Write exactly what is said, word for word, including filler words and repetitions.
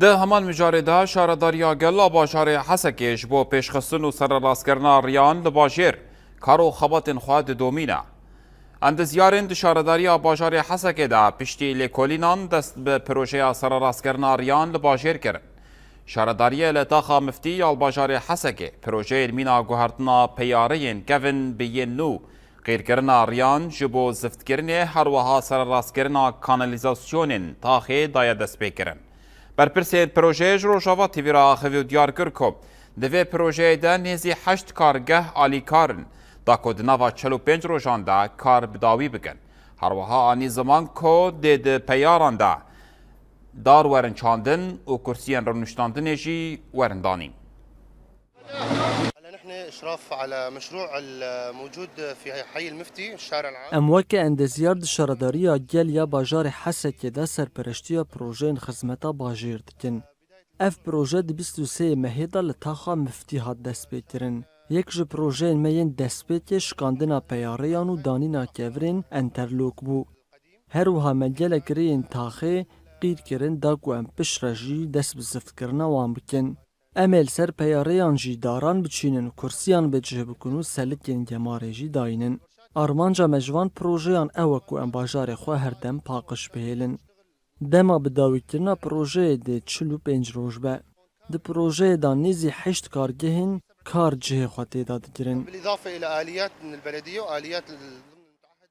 Di heman mijarê de Şaredariya Gel a bajarê Hesekê ji bo pêşxistin û sererastkirina riyan li bajêr kar û xebatên xwe didomîne. Endezyarên di Şaredariya Bajarê Hesekê de piştî lêkolînan dest bi projeya sererastkirina riyan li bajêr kirin. Şaredariyê li taxa miftî ya li bajarê Hesekê projeyên mîna guhertina peyareyên kevin bi yên nû, qîrkirina riyan ji bo ziftkirinê, her wiha sererastkirina kanalîzasyonên taxê daye destpêkirin. Berpirsên projeyê ji Rojava T V re axivî û diyar kir ku di vê projeyê de nêzî heşt kargeh alîkar in, da ku di nava çil û pênc rojan de kar bi dawî bikin. Her wiha anî ziman ku dê di peyaran de dar werin çandin û kursiyên rûniştandinê jî werin danîn. هلا نحن إشراف على مشروع الموجود في حي المفتي، الشارع العام. Em weke endezyar di Şaredariya Gel ya bajarê Hesekê de serpereştiya projeyên xizmeta bajêr dikin. Ev proje di bîst û sê mehê de li taxa miftî hat destpêkirin. Yek ji projeyên me yên destpêkê şikandina peyarêyan û danîna kevirên enterlok bû. Her wiha me gelek rêyên taxê qîr kirin da ku em piştre jî dest bi ziftkirina wan bikin. Em ê li ser peyarêyan jî daran biçînin, kursiyan bêcih bikin û selikên gemarê jî dayînin. Armanca me ji van projeyan ew e ku em bajarê xwe her dem paqij bihêlin. Dema bidawîkirina projeyê dê çil û pênc roj be. Di projeyê de nêzî heşt kargehên kar cihê xwe tê de digirin. بالإضافة إلى آليات من البلدية وآليات ال-